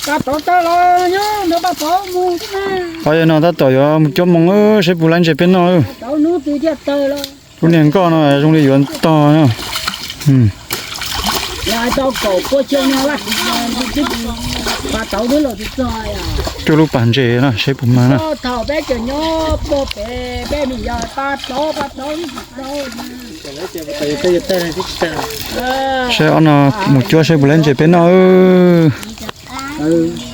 Pab tod tawg los nyob ntawd pab tod mus xwb na. Qhov no tab tom yuav mus cuab moo saib puas laib ntses peb noj. Tod hnub twg thiaj tawg los. Lub niag nkoj no zoo li yuav tog no. Tau kaum pua xyoo no, pab tod twb los txog. Cuab lub pas ntses no saib puas mag na. Thaum peb tseem nyob puag pem peb nim yog pab tod pab tod. Saib ob no mus cuab saib puas laib ntses peb noj.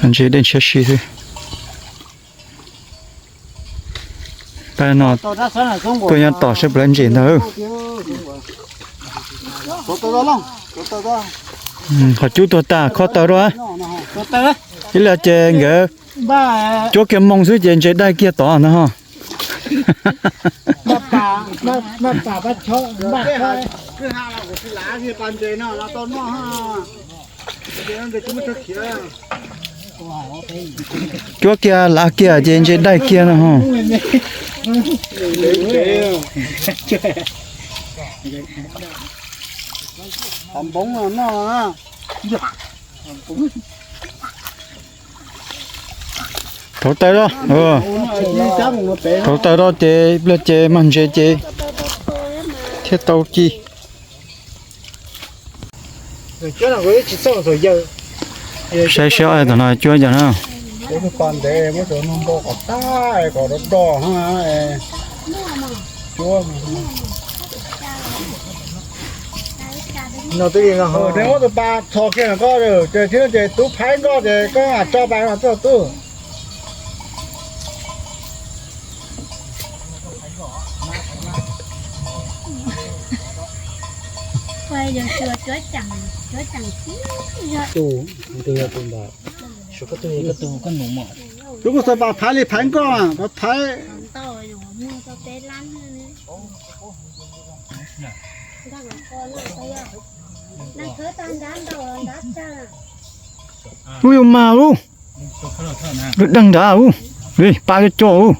Ntses dej ntshiab si xwb. Pab no tuaj nyob tos saib puas laib ntses ntag. Qhov cub tuag tas kho taw rau. Ib los ces nkawd cuab kiag moo xwb ces ntses daig kiag tod ntag ho. Cuab kiag lav kiag ces ntses daig kiag no ho. Thauv taw, thauv taw rau ces ib pliag ces mag ntses ces thiaj tau ci. Saib saib tom no cuab cas na. Muab tus pas txhos kiag koj, ces tub phaib nkoj ces koj tso pas no tuaj tub. Tus kuj txog pas phaib li phaib nkoj, pas phaib. Ub, yuav mag ub. Lub deeg nrad ub. Li pab coj coj ub.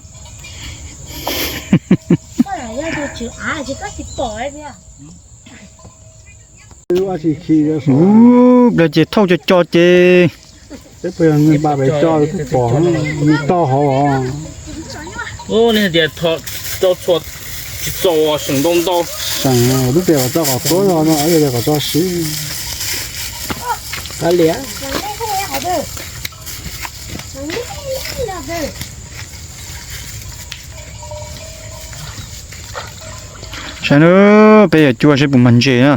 Ub, pliag ces thauj cov co ces peb pom tau hauv. Tsis txaus seem ntau ntau. Seem lub pem kom tso kom tuab zog no, yog kom tso siv. Saib na, peb yuav cuab saib puas mag ntses na.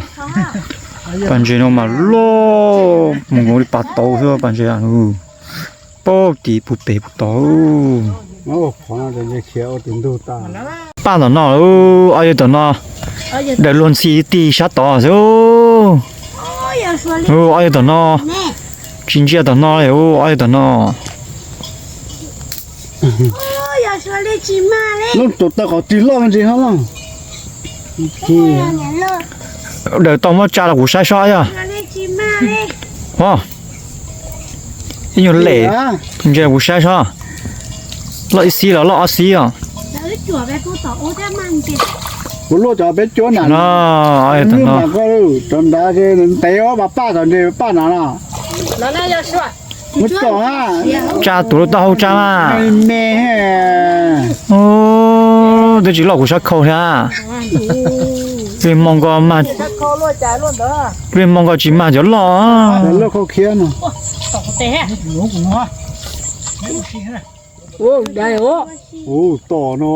Pas ntses no mas loj mus nkaus li pas tauv xwb pas ntses. Pab tis puag pem puag tod. Paj tom no, ob yawg tom no, daws luag ntxhi tig sab tod xwb. Ob yawg tom no, tsis ntsia tom no li, ob yawg tom no. Lub tus taw qhov twg loj ntsis no. Daws tau muab tsa los kuv saib seb yog. Ho, ib nyuag lem, ntsia kuv saib seb. Loj ib xib los loj ob xib os. Kuv luaj cov peb cuab na. Cov nrad ntev os, paj tom ntses paj na no. Muab tso na. Tsa tus lub taub hau tsa mas. Me me. Twb tsis loj kuv sab khau thiab. Plig hmo nkaus mag, plig hmo nkaus tsis mag cov loj. Tom no.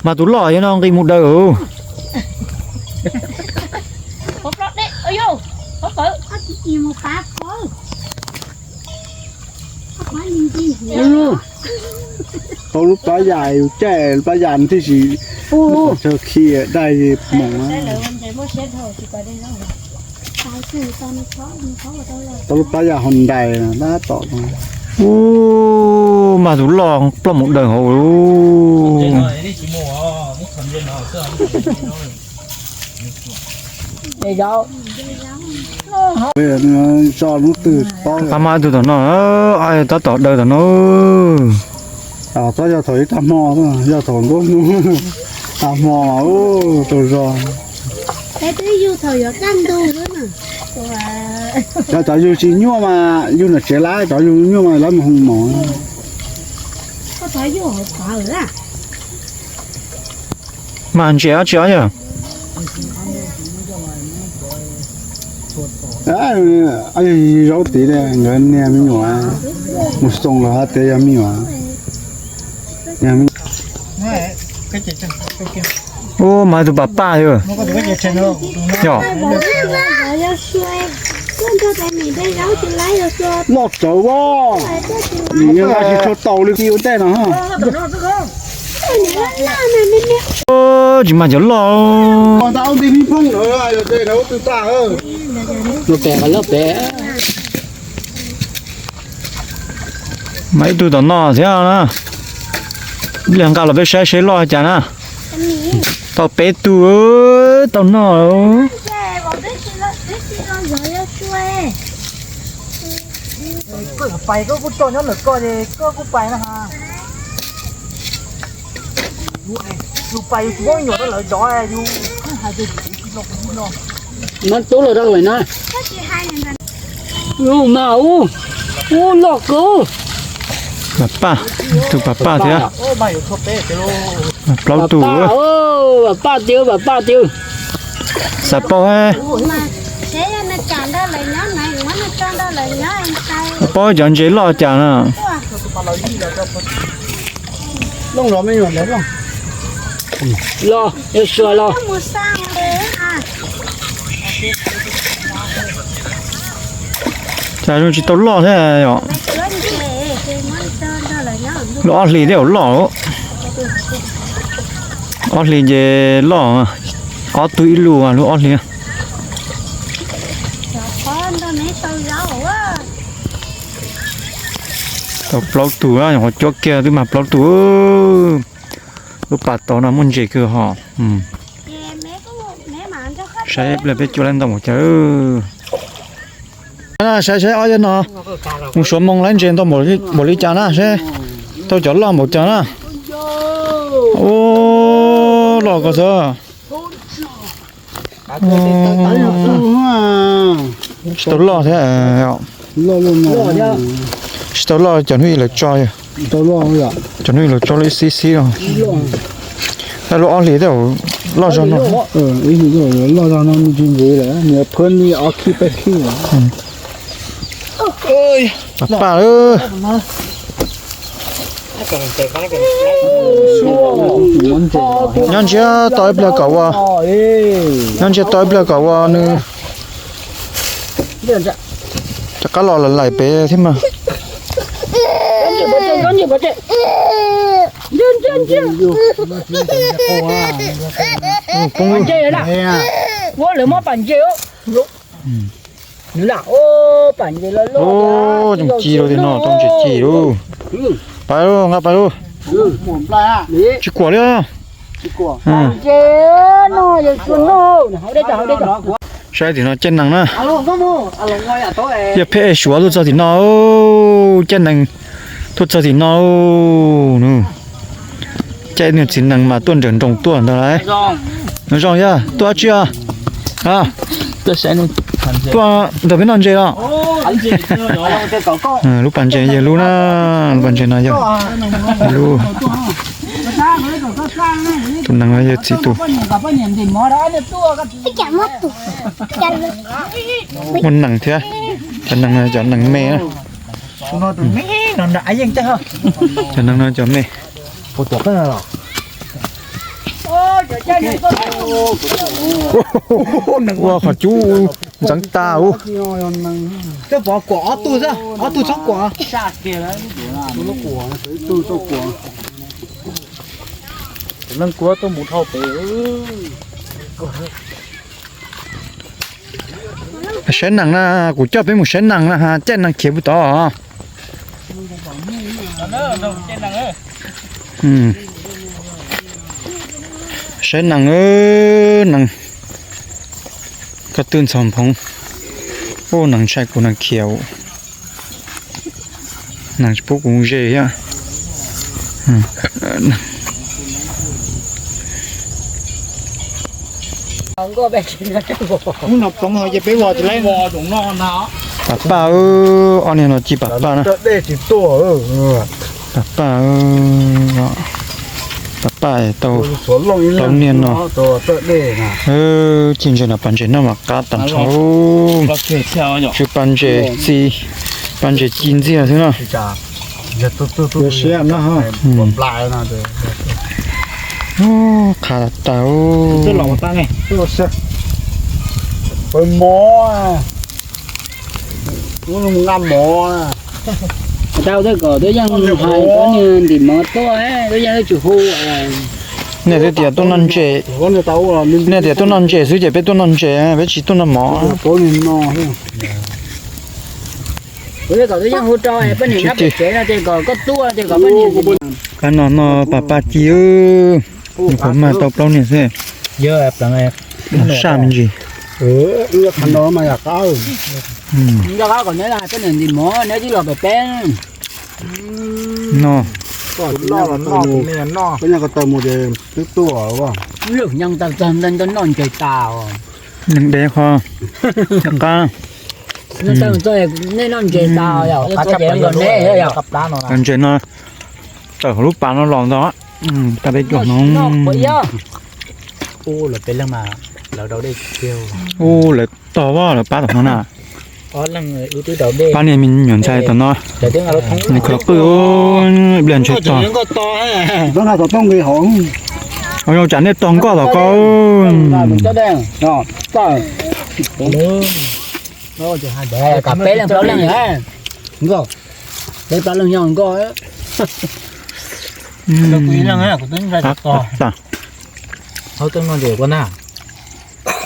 Mag tus loj yog no nqis mus daws. Tau lub plab yas yus caij plab yas thiaj tsis tau khi daig moos. Tau lub plab yas ho ntais tab tom. Ub, mag tus loj ploj mus daws hauv. Qab mas tus tom no, tab tom daws tom no. Txhob yog thaum ib tag hmo, yog thaum nruab hnub tag hmo mas tau zog. Peb twb yug thaum yuav kaj ntug xwb na. Cov, cov yug tsis nyuaj mas yug nram tsev lawm, cov yug nyuaj mas lawv mus hu mov. Mas ntses ob tsi os yog? Zaub tid, nkawd niag me nyuam mus xoo los hais tias yog me nyuam. Ub, mas tus pas paj yog. Yog. Loj tsawv as. Tsis tshua tau li ua ntej no. Tsis mas cov loj. Mas ib tug tom no thiab na. Ib pliag nqa los peb saib seb loj cas na. Tau peb tug, tau noj. Koj yuav pais koj kuj tso nyob ntawm koj es koj kuj pais na ha. Yus pais yus tsis muab me nyuam rau lawv zov, yus hais tias kuv tsis los kuv tsis los. Mas tub los rau lawm na. Ub mas ub, ub loj kawg. Mas paj, tus pas paj thiab. Mas plaub tus. Mas paj tiag, mas paj tiag. Xav paub, paub cov ntses loj cas na. Los, yuav sua los. Cas zoo tsis tau loj thiab yom. Lub ob hlis thiaj loj. Ob hlis ces loj, ob tug ib lub lub ob hlis. Tau plaub tug, nyuam qhuav cuab kiag twb mag plaub tug. Lub pas tod no muaj ntses kawg hos. Saib pliag peb cuab lab ntau npaum cas. Saib saib ob yawg no mus suav moo lab ntses ntau npaum li cas na, saib tau cov loj npaum cas na. Ub, loj kawg xwb. Tsis tau loj thiab. Tsis tau loj, cov hnub ib lawv tso, cov hnub ib lawv tso lub ib xib xib no. Lub ob hlis thiaj loj zog no. Loj zog no nws tsis ntxiv lawm, nws phab li ob khib peb khib. Paj lawm. Nyob ntsiag to ib pliag kom ua, nyob ntsiag to ib pliag kom ua nws. Rov qab los lawm laim pem thiab mas. Poob lawm. Lawv muab pam ntses. Ub, ci rau tim no tau ntses ci lauj. Pais lauj, nqa pais lauj. Tsis kuam li. Saib tim no caij nees na. Yog phem es suav tuaj txog tim no, caij nees tuaj txog tim no. Caij niag txiv nees mas tuaj nrawm nroos tuaj ntag lauj. Nyob zoo, yog tuaj dab tsi os? Tuaj nrog peb noj ntses los? Lub pas ntses yawg lub na, lub pas ntses no yog lub. Tus nees no yog txiv tus. Muaj nees thiab. Cov nees no cov nees me na. Cov nees no cov me. Ua qhov cub ntxeev tas ub. Saib nees na, kuv coj peb mus saib nees na, caij nees khiav puag tod. Saib nees, nees ko tw ntxhov phoov. Ub, nees ntshai kuv nees khiav. Nees tsis pub kuv ze thiab. Pab paj, ob niag no ci pab paj na. Pab paj, pab paj tau plaub niag no. Txiv ntses no pab ntses noj mas qab tag nrho. Tsw pab ntses txi, pab ntses ci ntxiag xwb na. Qab tas. Tau tej kom twb yeej hais koj niag ntim mov tuaj, twb yeej tsis hu. Nej twb tias tuaj noj ntses, nej tias tuaj noj ntses xwb ces peb tuaj noj ntses, peb tsis tuaj noj mov. Kuv twb kom twb yeej hu rau poj niam nyob pem tsev no ces kom koj tuaj ces kom poj niam. Qab no noj pab paj ci, nws qhuav mag tau plaub niag xwb. Saj me ntsis. Nco qab kom neb poj niam ntim mov neb twb los pem peb. No. Peb nyob ko taw mus ces twb tuaj. Lwm nyoog tag txog nta nta noj ntses tas. Neeg deb qhov qab. Nej noj ntses tas yom, neb yom. Ntses no tawm hauv lub pas no los ntag. Tag peb cuam no. Ub, lawv tog lawv pab tom no na. Pab niag me nyuam ntxhais tom no. Nws khaws qwj, ib pliag ntshe tog. Ua zoo tsam nej tog nkoj tom ko. Peb leeg plaub leeg, nkoj, peb plaub leeg yog nkoj.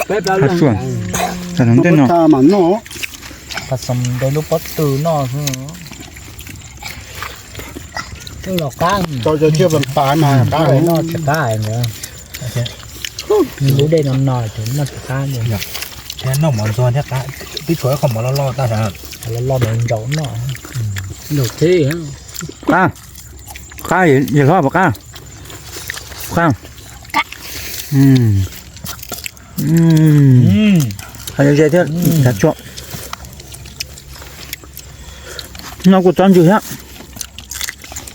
Peb plaub leeg. Ntej no. Lub pob tw noj xwb. Los qab. Noj tsis qab. Lub dej no no ces noj tsis qab li. Noj mov ntxuag thiab qab, twb tshuav ib qho mov loj loj tag, loj loj mas ntsaum noj. Qab, qab, yawg hlob puas qab? Qab. Qab ze thiab, tsuag. Noj kuj tsob ntsws thiab.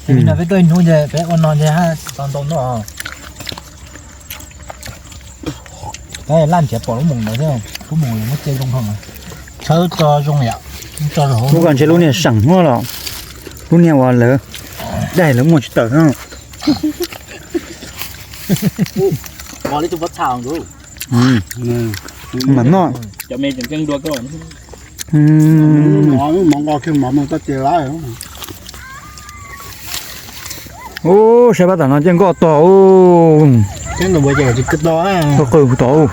Peb tuaj ib hnub ces peb ua no ces tau ntau noj. Laj nrhiav pom lub moos ntawd thiab, lub moos lawv muab cia zoo dhau. Tshawb tso zoo yom. Lub ko ntshe lub niag seem huab los, lub niag uas lawv daig lawv muag tsis tawm no. Mam noj. Ub, saib pab tam no cia nkoj tog ub. Tog qw tod ub.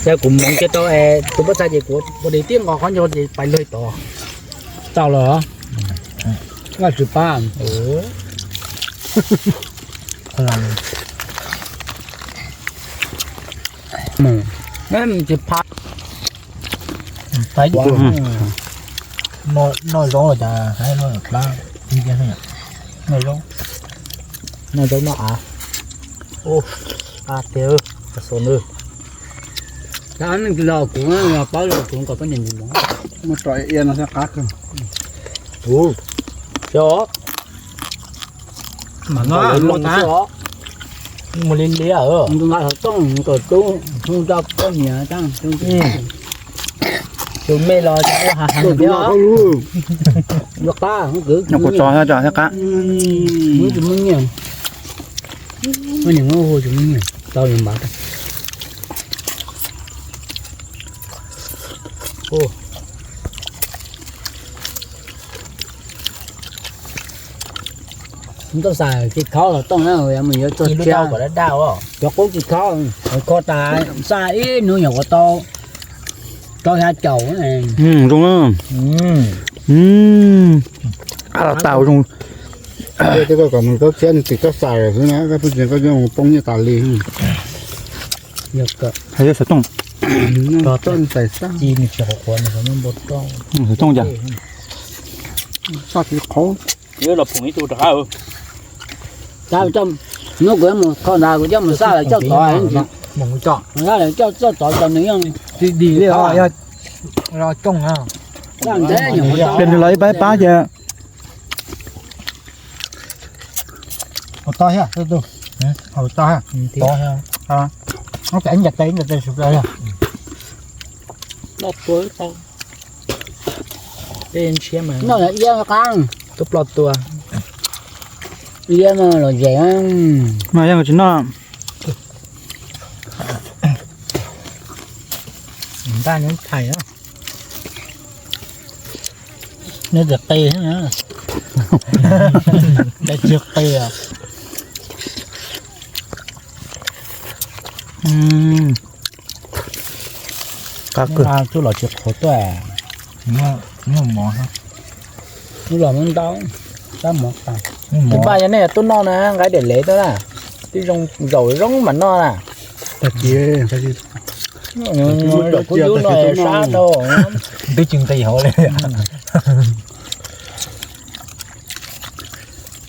Ces kuv hmoov cia tau tus pob txha ces kuv ua li tib nqos qhov ncauj ces pais lawg tod. Tau los. Vaj tswv pab. Tsis pha. Noj zaub los cas hais noj plab ib yam. Noj zaub, noj zaub noj av. Ua, qab tiag, qab xua nws. Qab los kuv, pab los kuv kom poj niam ntsis mov. Muab tso ia no thiab qab kawg. Ua, xyov. Mam noj, mus li li. Nqa xov tooj kom tub hu rau poj niam. Tus me los ua hav heev thiab. Ua qab, kuv tso thiab tso thiab qab. Tus me nyiam, poj niam muab hu tus me nyiam tau li npav. Ntau xav tsis khaub los tooj na, mus yuav txog tsiab. Cov qub tsis khaub, kho tas xaj ib hnub nyuam qhuav tau rau xya caum. Zoo. Tau zoo. Koj kom mus tau tsiab nws tim koj xav xwb na, koj pheej tsis koj poob nyiaj tas li. Hais xov tooj. Xov tooj cas? Los phoom ib tug rov qab. Hnub kuv yuav mus kho ntawd kuv coj mus xaj lawv coj tod, mus xaj lawv coj tod cov nws yeej dig li os, yog coob na. Peb nws los ib pab ib pab ces. Hau tau thiab, hau tau thiab. Tau thiab. Ib ncav tes ib ncav tes sawv daws. Ploj tua tau. Tej ntshiab mas noj iab qab. Tub ploj tua. Iab no los zem. Mas yeej tsis noj. Ntaj nyob thais na. Neb tias qe, qe tsis qe. Qab kawg. Tub los tsis qhuav tuaj. Muaj mov, tub los muab ntau, tab mov tas. Tus paj yog nej tub noj na, nqaij daim lev tuaj na, twb zoo zaum zoo mas noj na. Tag kis zaum kub yub no sab tau. Twb tsis nqis hauv li.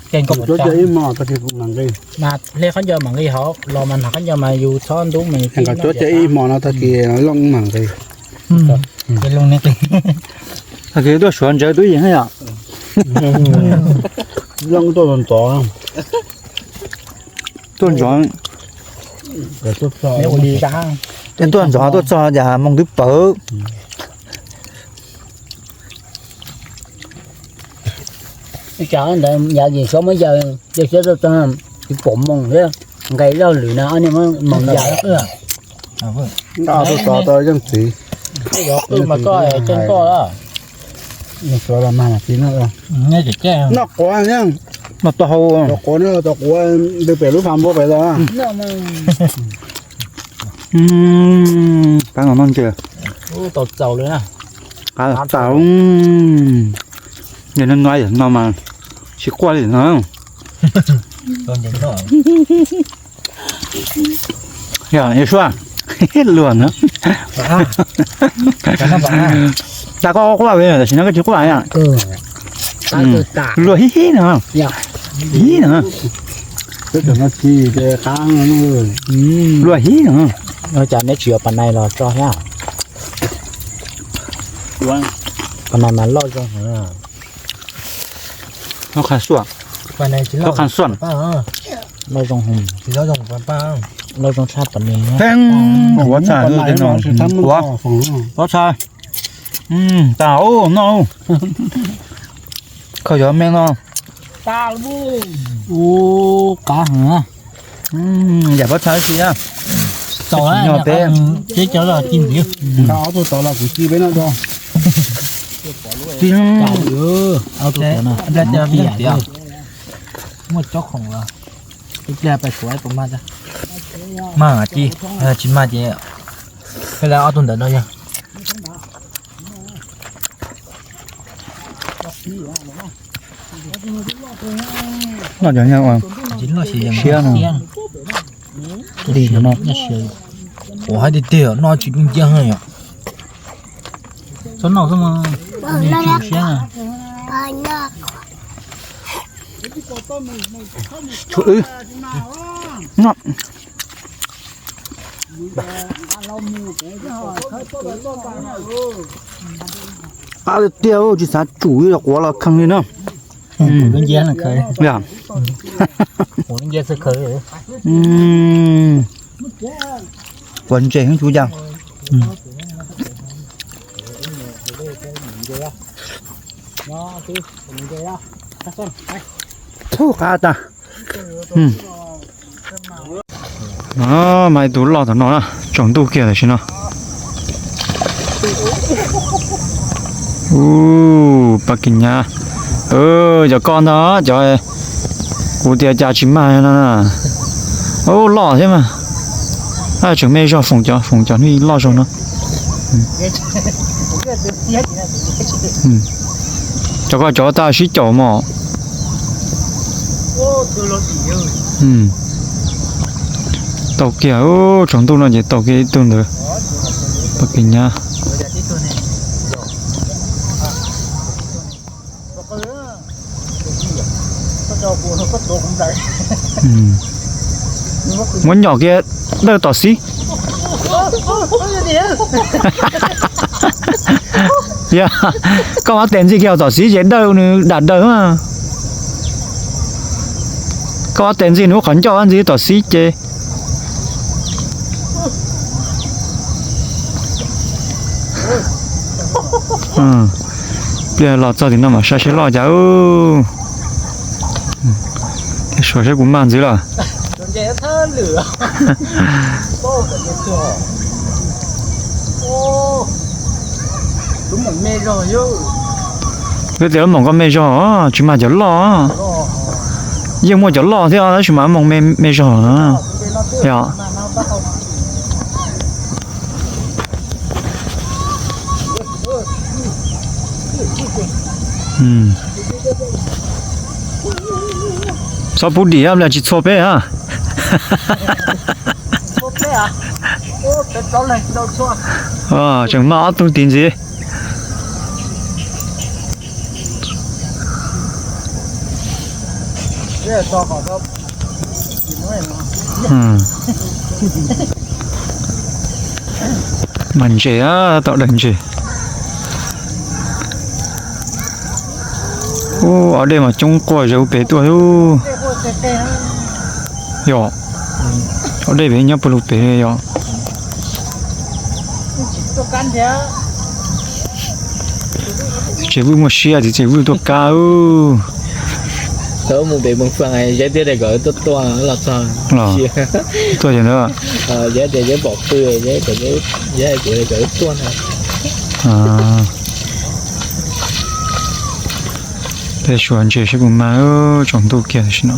Ces nkauj cia ib hmo tag kis kuv mam nqis. Mas hle khaub ncaws mam nqis hauv los mas hnav khaub ncaws mas yus txhob ntub mas yus tib cuab cia ib hmo no tag kis Looj mam nqis. Tag kis tuaj suav ntsaws tub yees yom. Looj tuaj ntxov ntxov. Tuaj ntxov. Tuaj ntxov tuaj txog cas moo twb pawv. Ib tsam ntawd yav yim suav muab yaws, yaws siab tau tag, tsis pom moo thiab, nqes zoj lwm na ob niag muab moo yaws. Nqa tuaj tod tau yeej txiv. Qwj mas koj ceeb koj lawm. Noj quav, noj tau hau, tau quav, npej pem lub fas npua pem tau. Qab no noj ntses. Tau txaus li na. Qab txaus. Yog no no no mas tsis quaj li no. Yog Suab luag na. Cas koj quaj li tam sim no koj tsis quaj li. Luag hib hib no. Hib no. Luag hib no. Cas neb tsis yuav pas nais los tso thiab? Pas nais mas loj zoo heev. Loj qha xuam. Loj qha xuam. Loj zoo heev. Loj zoo tshaj pas nais. Pheej quav tshaj tej no. Quav, quav tshaj. Tas ub no. Khaws cov me no. Ub, qab heev. Yam pob txha si na. Txaus no peb. Teb cov los ci ntxiv. Ob tug tod los kuv ci peb noj do. Muaj cob khoom los ib pliag pais suav puas mag. Mag ci, tsis mag ces peb lawv ob tug ntawd no yog. Noj cov siab no. Ua hais tiag tiag noj tsis dub nciab yom. Txhob noj xwb mas, siab. Tshuav wb. Qab tiag tiag, tsis xav tsum li los quav los kheev li na. Quav ntses heev tsuas yog. Qab tag. Mas ib tug loj tom no na, tsaus ntuj kiag tam sim no. Ub, pab kev nyab. Cov koj ntag cov kuv tias cas tsis mag no na. Ub, loj thiab mas. Tseem me zog foom cov, foom cov hnub loj zog no. Cov koj cov tag sib caum mos. Tau kiag, tsaus ntuj no ces tau kiag ib tug ntawd. Pab kev nyab. Mm. Muab nyom kiag dawj tom xib. Yog koj muab tes ntxig kiag tom xib ces dawj nws dam daws. Koj muab tes ntxig nws ua qhov ncauj ntxig tom xib ces. Pliag los txog tim no mas saib seb loj cas. Suav saib puas mag ntxiv lawm. Peb tias lub moos koj me zog, tsis mag cov loj. Yeej muaj cov loj thiab tab sis mas moos me zog. Yog. Txhob pub dim, tsis txhua peb a. Tseem mag ob tug tid ntxiv. Mas ntses, tau daim ntses. Ub, ob dej mas coob quaj zawv pem tuaj. Yog, ob dej pem nyob puag lug pem yog. Txiv tsev vwj muaj siab, txiv tsev vwj tuaj kab. Tau mus pem Moos Fas, Zeb thiab tias kom tuaj tuaj los txog. Tuaj ces ntawd, Zeb tias Zeb pom pw, Zeb tias kom tuaj na. Peb suav ntses saib puas mag, tsaus ntuj kiag tam sim no.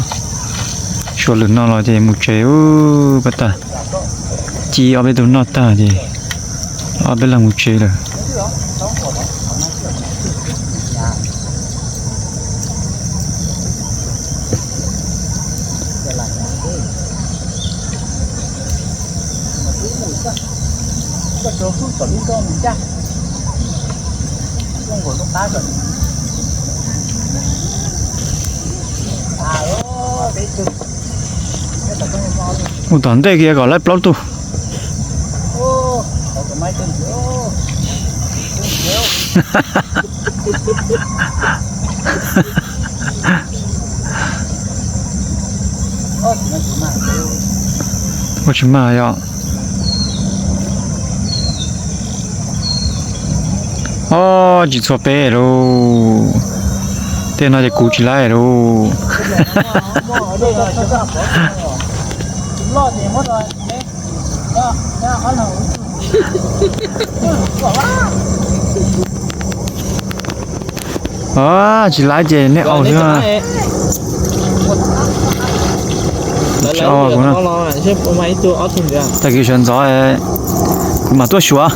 Suav lwm no los ces mus tsev ub, pab tag. Ci ob peb tug noj tag ces ob peb leeg mus tsev lawm. Mus tom ntej kiag kom laib plaub tug. Ua tsis mag yom. Ob, tsis txhua peb lauj. Tej no ces kuv tsis laib lauj. Tsis laib ces nej aus xwb. Tag kis sawv ntxov kuv mam tuaj xyuas.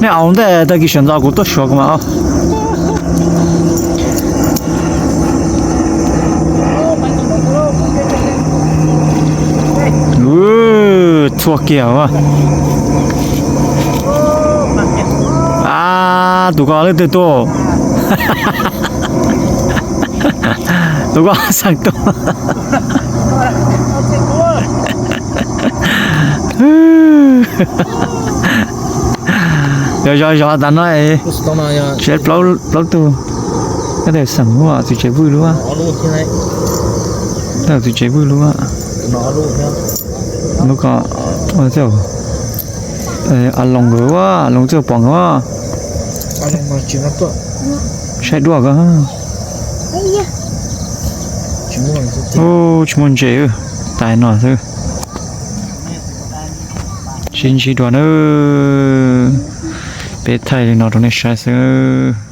Nej aus ntej, tag kis sawv ntxov kuv tuaj xyuas kuv mam aus. Txhua kiag. A, tus ko leej twg tuaj? Tus ko xeem tuaj. Yog zov zov tas no, seb plaub tug. Koj tus xeem lub, txiv tsev vwj lub. Koj tus txiv tsev vwj lub. Lub ko, a loos nkawd, a loos txawj pom nkawd. Saib duaj ko. Tsis muaj ntses, tais no xwb. Sib ntsib dua nawb. Peb thaij li no rau nej saib xwb.